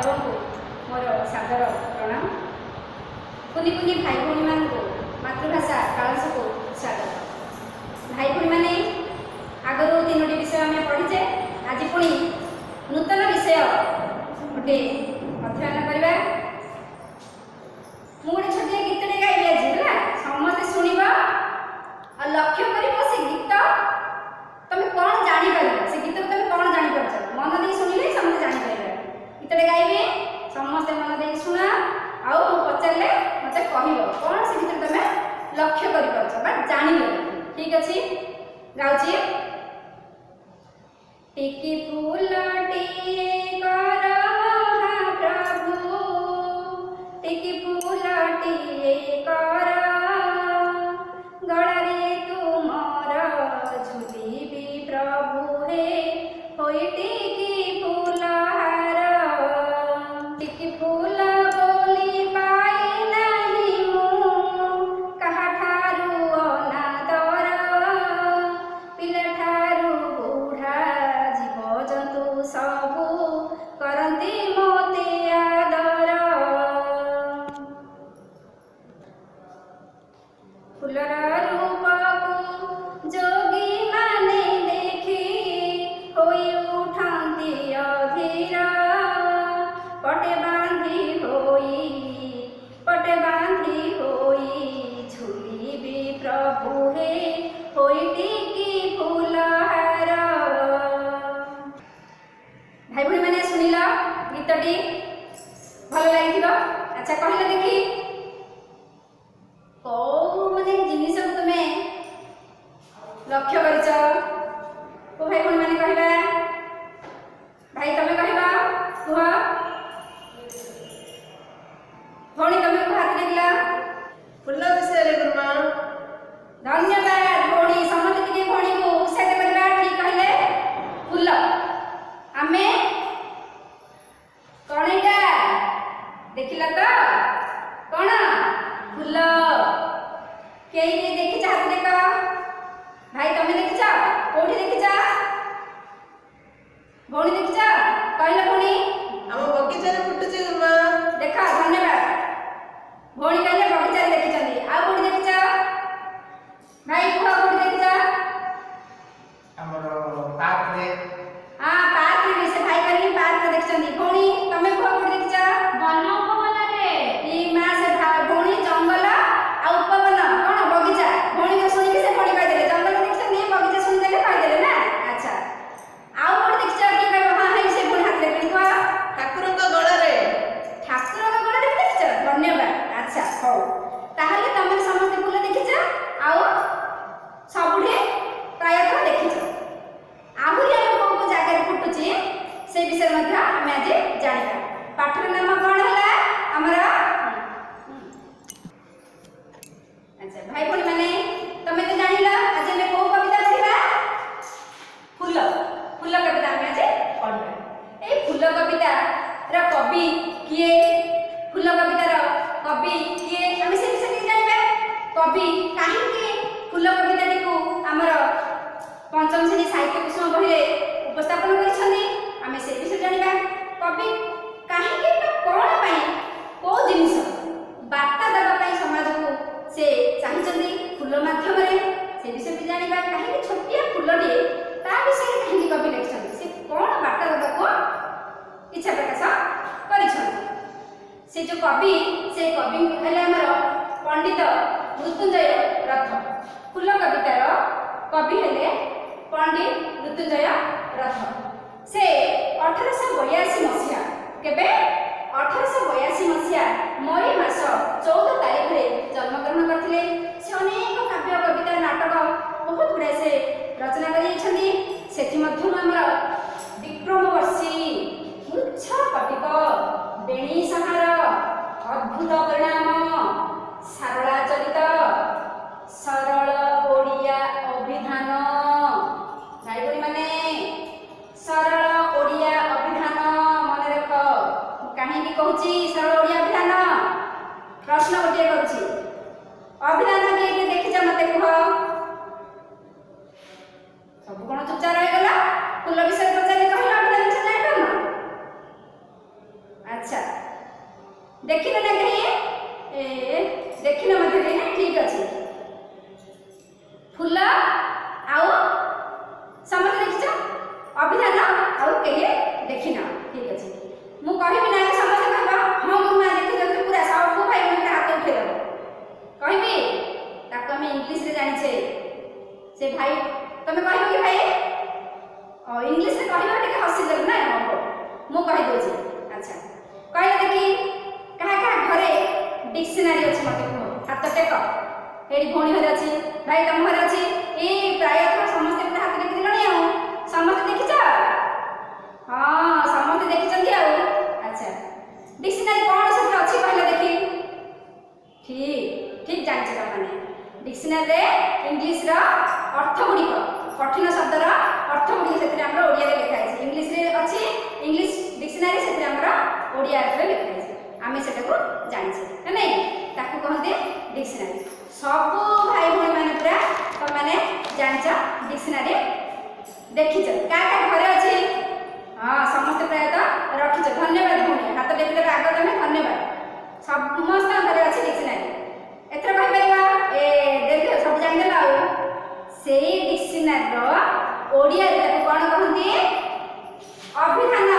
ଅଭିଭାବକଙ୍କୁ ମୋର ସାଦର ପ୍ରଣାମ। କୁନି କୁନି ଭାଇ ଭଉଣୀମାନଙ୍କୁ ମାତୃଭାଷା କାଳାଂଶକୁ ସ୍ୱାଗତ। ଭାଇ ଭଉଣୀମାନେ, ଆଗରୁ ତିନୋଟି ବିଷୟ ଆମେ ପଢ଼ିଛେ। ଆଜି ପୁଣି ନୂତନ ବିଷୟ ଗୋଟେ ଅଧ୍ୟୟନ କରିବା। ମୁଁ ଗୋଟେ ଛୋଟିଆ ଗୀତଟେ ଗାଇବି ଆଜି, ହେଲା? ସମସ୍ତେ ଶୁଣିବ ଆଉ ଲକ୍ଷ୍ୟ କରିବ, ସେ ଗୀତ ତମେ କ'ଣ ଜାଣିପାରିବ, ସେ ଗୀତରୁ ତମେ କ'ଣ ଜାଣିପାରୁଛ। ମନ ଦେଇ ଶୁଣିଲେ ସମସ୍ତେ ଜାଣିପାରିବେ। ଗୀତଟେ ଗାଇବି, ସମସ୍ତେ ମନ ଦେଇକି ଶୁଣ ଆଉ ମୁଁ ପଚାରିଲେ ମତେ କହିବ କ'ଣ ସେ ଭିତରେ ତମେ ଲକ୍ଷ୍ୟ କରିପାରୁଛ ବା ଜାଣିଲ। ଠିକ ଅଛି, ଗାଉଛି। ଟିକି ଫୁଲଟିଏ କର ମହାପ୍ରଭୁ, ଟିକି ଫୁଲଟିଏ କର, ଗଳାରେ ତୁମର ଝୁଲିବି ପ୍ରଭୁ ହେ, ହୋଇ ଟିକି ଫୁଲହାର। ଟିକି ଫୁଲ ବୋଲି ପାଇ ନାହିଁ ମୁଁ କାହାଠାରୁ ଅନାଦର, ପିଲାଠାରୁ ବୁଢ଼ା ଜୀବଜନ୍ତୁ ସବୁ କରନ୍ତି ମୋତେ ଆଦର। ଫୁଲର ରୂପକୁ ଯୋଗୀମାନେ ଦେଖି ହୋଇ ଉଠନ୍ତି ଅଧୀର, ପଟେ ବାନ୍ଧି ହୋଇ, ପଟେ ବାନ୍ଧି ହୋଇ ଝୁଲିବି ପ୍ରଭୁ ହେ, ହୋଇ ଟିକି ଫୁଲହାର। ଭାଇ ଭଉଣୀମାନେ, ଶୁଣିଲ ଗୀତଟି, ଭଲ ଲାଗିଥିବ। ଆଚ୍ଛା, କହିଲ ଦେଖି, କୋଉ ମାନେ ଜିନିଷକୁ ତୁମେ ଲକ୍ଷ୍ୟ କରିଛ? କୋଉ ଭାଇ ଭଉଣୀମାନେ କହିବା? ଭାଇ, ତମେ କହିବ, କୁହ। ଭଉଣୀ, ତମେ କୁହ, ହାତ ଟେକିଲ। ଫୁଲ ବିଷୟରେ ଗୁରୁମା। ଧନ୍ୟବାଦ ଭଉଣୀ। ସମସ୍ତେ ଟିକେ ଭଉଣୀକୁ ଉତ୍ସାହିତ କରିବା। ଠିକ କହିଲେ, ଫୁଲ। ଆମେ କଣ ଏଇଟା ଦେଖିଲ ତ? କଣ ଫୁଲ? କେହି କେହି ଦେଖିଛ? ହାତ ଦେଖ। ଭାଇ, ତମେ ଦେଖିଛ? କୋଉଠି ଦେଖିଛ? ଭଉଣୀ ଦେଖିଛ? କହିଲ ଭଉଣୀ। ଆମ ବଗିଚାରେ ଫୁଟୁଛି ଗୁରୁମା। ଦେଖ, ଧନ୍ୟବାଦ। ଭଉଣୀ କହିଲେ ବଗିଚାରେ ଦେଖିଛନ୍ତି। ଆଉ କୋଉଠି ଦେଖିଛ? ଭାଇ, କୁହ, କୋଉଠି ଦେଖିଛ? ଆମର ପାର୍କରେ। ହଁ, ପାର୍କରେ ବି। ସେ ଭାଇ କହିଲେ ପାର୍କରେ ଦେଖିଛନ୍ତି। ଭଉଣୀ, ତମେ କୁହ, କୋଉଠି ଦେଖିଛ? ବନ ଉପବନରେ। ଇ ମା, ସେ ଭଉଣୀ ଜଙ୍ଗଲ ଆଉ ଉପବନ କଣ ବଗିଚା। ଭଉଣୀଙ୍କ ଶୁଣିକି ସେ ଭଉଣୀ କହିଦେଲେ ଜଙ୍ଗଲ ଦେଖିଛନ୍ତି, ବଗିଚା ଶୁଣିଦେଲେ କହିଦେଲେ ନା। ଆଚ୍ଛା, ଆଉ କୋଉଠି ଦେଖିଛ? କିଏ କହିବ? ହଁ, ହେଇ ସେ ଭଉଣୀ ହାତ ଟେକିଲେଣି, କୁହ। ଠାକୁରଙ୍କ ଗଳାରେ। ଠାକୁରଙ୍କ ଗଳାରେ ବି ଦେଖିଛ? ଧନ୍ୟବାଦ। ଆଚ୍ଛା, ହଉ, ତାହେଲେ ତମେ ସମସ୍ତେ ଫୁଲ ଦେଖିଛ ଆଉ ସବୁଠି ପ୍ରାୟତଃ ଦେଖିଛ। ଆହୁରି ଆମେ କୋଉ କୋଉ ଜାଗାରେ ଫୁଟୁଛି, ସେ ବିଷୟରେ ମଧ୍ୟ ଆମେ ଆଜି ଜାଣିବା। ପାଠର ନାମ କଣ ହେଲା ଆମର? ଆଚ୍ଛା ଭାଇ ଭଉଣୀ ମାନେ, ତମେ ତ ଜାଣିଲ ଆଜି ଆମେ କୋଉ କବିତା ପଢିବା। ଫୁଲ, ଫୁଲ କବିତା ଆମେ ଆଜି ପଢିବା। ଏଇ ଫୁଲ କବିତାର କବି କିଏ? ଫୁଲ କବିତାର କବି କିଏ, ଆମେ ସେ ବିଷୟରେ ଟିକେ ଜାଣିବା। କବି କାହିଁକି ଫୁଲ କବିତାଟିକୁ ଆମର ପଞ୍ଚମ ଶ୍ରେଣୀ ସାହିତ୍ୟ କୁସୁମ ବହିରେ ଉପସ୍ଥାପନ କରିଛନ୍ତି, ଆମେ ସେ ବିଷୟରେ ଜାଣିବା। କବି କାହିଁକି ବା କ'ଣ ପାଇଁ, କୋଉ ଜିନିଷ ବାର୍ତ୍ତା ଦେବା ପାଇଁ ସମାଜକୁ ସେ ଚାହିଁଛନ୍ତି ଫୁଲ ମାଧ୍ୟମରେ, ସେ ବିଷୟରେ ବି ଜାଣିବା। କାହିଁକି ଛୋଟିଆ ଫୁଲଟିଏ, ତା ବିଷୟରେ କାହିଁକି କବି ଲେଖିଛନ୍ତି, ସେ କ'ଣ ବାର୍ତ୍ତା ଦେବାକୁ ଇଚ୍ଛା ପ୍ରକାଶ କରିଛନ୍ତି। ସେ ଯୋଉ କବି, ସେ କବି ହେଲେ ଆମର ପଣ୍ଡିତ ମୃତ୍ୟୁଞ୍ଜୟ ରଥ। ଫୁଲ କବିତାର କବି ହେଲେ ପଣ୍ଡିତ ମୃତ୍ୟୁଞ୍ଜୟ ରଥ। ସେ 1882 ମସିହା, କେବେ? 1882 ମସିହା ମଇ ମାସ 14 ତାରିଖରେ ଜନ୍ମଗ୍ରହଣ କରିଥିଲେ। ସେ ଅନେକ କାବ୍ୟ, କବିତା, ନାଟକ ବହୁତ ଗୁଡ଼ାଏ ସେ ରଚନା କରିଯାଇଛନ୍ତି। ସେଥିମଧ୍ୟରୁ ଆମର ବିକ୍ରମବର୍ଷୀ, ମୃଚ୍ଛକଟିକ, ବେଣୀ ସଂହାର, ଅଦ୍ଭୁତ ପରିଣାମ, ସାରଳା ଚରିତ, ସରଳ ଓଡ଼ିଆ ଅଭିଧାନ। ଭାଇ ଭଉଣୀମାନେ, ସରଳ ଓଡ଼ିଆ ଅଭିଧାନ ମନେ ରଖ। ମୁଁ କାହିଁକି କହୁଛି ସରଳ ଓଡ଼ିଆ ଅଭିଧାନ? ପ୍ରଶ୍ନ ଗୋଟିଏ କରୁଛି। ଅଭିଧାନ କିଏ କିଏ ଦେଖିଛ, ମତେ କୁହ। ସବୁ କଣ ଚୁପଚାପ ରହିଗଲା? ଫୁଲ ବିଷୟରେ ପଚାରିଲେ କହିଲ, ଅଭିଧାନ ବିଷୟରେ ଜାଣିପାରୁନ? ଆଚ୍ଛା, ଦେଖିନ ନା କେହି? ଏ, ଦେଖିନ ମଧ୍ୟ କେହି ନା? ଠିକ ଅଛି। ଫୁଲ ଆଉ ସମସ୍ତେ ଦେଖିଛ, ଅଭିଧାନ ଆଉ କେହି ଦେଖିନ। ଠିକ ଅଛି, ମୁଁ କହିବି ନା, ସମସ୍ତେ କହିବ, "ହଁ ଗୁରୁମା, ଦେଖିଛନ୍ତି।" ପୁରା ସବୁ ଭାଇ ଭଉଣୀ ପୁରା ହାତ ଉଠେଇଦେବ। କହିବି, ତାକୁ ଆମେ ଇଂଲିଶରେ ଜାଣିଛେ। ସେ ଭାଇ, ତମେ କହିବ କି ଭାଇ? ଇଂଲିଶରେ କହିବ, ଟିକେ ହସିଦେବ ନା? ହବ, ମୁଁ କହିଦେଉଛି। ଆଚ୍ଛା, କହିଲେ ଦେଖି, କାହା କାହା ଘରେ ଡିକ୍ସନାରୀ ଅଛି ମତେ କୁହ, ହାତ ଟେକ। ଏଇଠି ଭଉଣୀ ଘରେ ଅଛି, ଭାଇ ତମ ଘରେ ଅଛି? ଏଇ ପ୍ରାୟତଃ ସମସ୍ତେ ପୁରା ହାତ ଟେକିଦେଲଣି। ଆଉ ସମସ୍ତେ ଦେଖିଛ? ହଁ, ସମସ୍ତେ ଦେଖିଛନ୍ତି। ଆଉ ଆଚ୍ଛା, ଡିକ୍ସନାରୀ କ'ଣ ସେଥିରେ ଅଛି କହିଲେ ଦେଖି। ଠିକ ଠିକ, ଜାଣିଛ ତମମାନେ। ଡିକ୍ସନାରୀରେ ଇଂଲିଶର ଅର୍ଥ ଗୁଡ଼ିକ, କଠିନ ଶବ୍ଦର ଅର୍ଥ ଗୁଡ଼ିକ ସେଥିରେ ଆମର ଓଡ଼ିଆରେ ଲେଖା ହେଇଛି। ଇଂଲିଶରେ ଅଛି ଇଂଲିଶ ଡିକ୍ସନାରୀ, ସେଥିରେ ଆମର ଓଡ଼ିଆ ଅର୍ଥରେ ଲେଖା ହେଇଛି। ଆମେ ସେଟାକୁ ଜାଣିଛେ ନା ନାଇଁ? ତାକୁ କହନ୍ତି ଡିକ୍ସନାରୀ। ସବୁ ଭାଇ ଭଉଣୀମାନେ ପୁରା ତମମାନେ ଜାଣିଛ, ଡିକ୍ସନାରୀ ଦେଖିଛ। କାହା କାହା ଘରେ ଅଛି? ହଁ, ସମସ୍ତେ ପ୍ରାୟତଃ ରଖିଛ। ଧନ୍ୟବାଦ ଭଉଣୀ, ହାତ ଟେକିଦେବା ଆଗ ତମେ, ଧନ୍ୟବାଦ। ସମସ୍ତଙ୍କ ଘରେ ଅଛି ଡିକ୍ସନାରୀ। ଏଥର କହିପାରିବା? ଏ ଦେଖ, ସବୁ ଜାଣିଦେଲ। ଆଉ ସେଇ ଡିକ୍ସନାରୀର ଓଡ଼ିଆରେ ତାକୁ କ'ଣ କହନ୍ତି? ଅଭିଧାନ।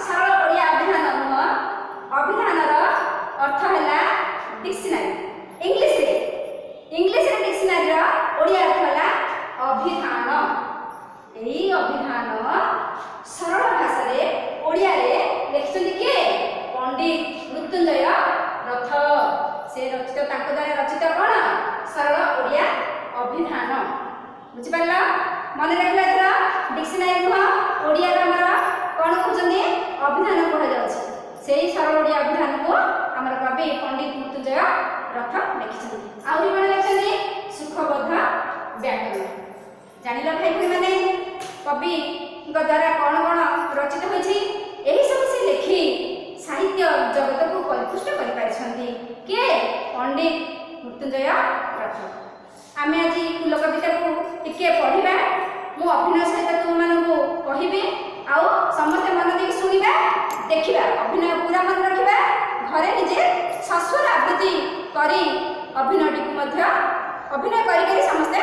ସରଳ ଓଡ଼ିଆ ଅଭିଧାନ ନୁହଁ, ଅଭିଧାନର ଅର୍ଥ ହେଲା ଡିକ୍ସନାରୀ। ଇଂଲିଶରେ ଡିକ୍ସନାରୀର ଓଡ଼ିଆ ଅର୍ଥ ହେଲା ଅଭିଧାନ। ଏଇ ଅଭିଧାନ ସରଳ ଭାଷାରେ ଓଡ଼ିଆରେ ଲେଖିଛନ୍ତି କିଏ? ପଣ୍ଡିତ ମୃତ୍ୟୁଞ୍ଜୟ ରଥ। ସେ ରଚିତ, ତାଙ୍କ ଦ୍ୱାରା ରଚିତ କ'ଣ? ସରଳ ଓଡ଼ିଆ ଅଭିଧାନ। ବୁଝିପାରିଲ? ମନେ ରଖିଲ ଏଥର? ଡିକ୍ସନାରୀ ନୁହଁ, ଓଡ଼ିଆର ଆମର କ'ଣ କହୁଛନ୍ତି? ଅଭିଧାନ କୁହାଯାଉଛି। ସେଇ ସରଳ ଓଡ଼ିଆ ଅଭିଧାନକୁ ଆମର କବି ପଣ୍ଡିତ ମୃତ୍ୟୁଞ୍ଜୟ ରଥ ଲେଖିଛନ୍ତି। ଆହୁରି କ'ଣ ଲେଖିଛନ୍ତି? ସୁଖବୋଧ ବ୍ୟାକରଣ। ଜାଣିଲ ଭାଇ ଭଉଣୀମାନେ, କବିଙ୍କ ଦ୍ୱାରା କ'ଣ କ'ଣ ରଚିତ ହୋଇଛି? ଏହି ସବୁ ସେ ଲେଖି ସାହିତ୍ୟ ଜଗତକୁ ପରିପୁଷ୍ଟ କରିପାରିଛନ୍ତି। କିଏ? ପଣ୍ଡିତ ମୃତ୍ୟୁଞ୍ଜୟ ରଥ। ଆମେ ଆଜି ଫୁଲ କବିତାକୁ ଟିକିଏ ପଢ଼ିବା। ମୁଁ ଅଭିନୟ ସହିତ ତୁମମାନଙ୍କୁ କହିବି ଆଉ ସମସ୍ତେ ମନ ଦେଇକି ଶୁଣିବା, ଦେଖିବା, ଅଭିନୟ ପୁରା ମନେ ରଖିବା। ଘରେ ନିଜେ ସସ୍ୱର ଆବୃତ୍ତି କରି ଅଭିନୟଟିକୁ ମଧ୍ୟ ଅଭିନୟ କରି କରି ସମସ୍ତେ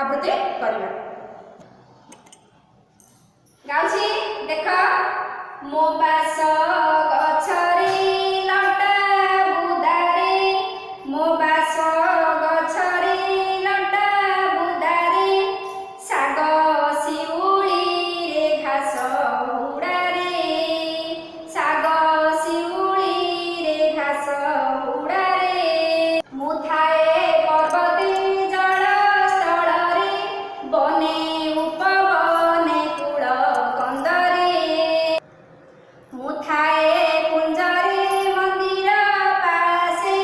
ଆବୃତ୍ତି କରିବା। ଗାଉଛି ଦେଖ। ମୋ ବାସ ଗଛରେ ଲଟା ବୁଦାରେ, ମୋ ବାସ ଗଛରେ ଲଟା ବୁଦାରେ, ଶାଗ ଶିଉଳିରେ ଘାସ ହୁଡ଼ାରେ, ଶାଗ ଶିଉଳିରେ ଘାସ ହୁଡ଼ାରେ। ମୁଁ ଥାଏ ପର୍ବତେ ଜଳ ସ୍ଥଳରେ, ବନେ ଉପବନେ କୂଳ କନ୍ଦରେ। ମୁଁ ଥାଏ କୁଞ୍ଜରେ ମନ୍ଦିର ପାଶେ,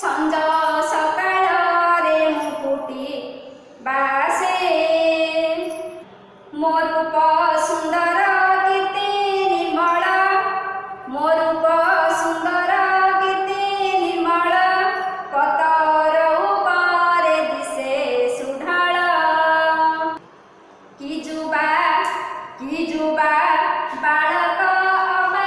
ସଞ୍ଜ ସକାଳରେ ମୁଁ ଫୁଟି ବାସେ। ମୋ ରୂପ ସୁନ୍ଦର କେତେ ନିର୍ମଳ, ମୋ ରୂପ ସୁନ୍ଦର କେତେ ନିର୍ମଳ, ପତର ଉପରେ ଦିଶେ ସୁଢଳ। କି ଯୁବା, କି ଯୁବା ବାଳକ ଅବା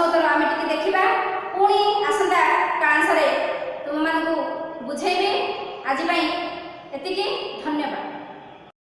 ପ୍ରଶ୍ନୋତ୍ତର ଆମେ ଟିକେ ଦେଖିବା। ପୁଣି ଆସନ୍ତା କାଳାଂଶରେ ତୁମମାନଙ୍କୁ ବୁଝେଇବି। ଆଜି ପାଇଁ ଏତିକି, ଧନ୍ୟବାଦ।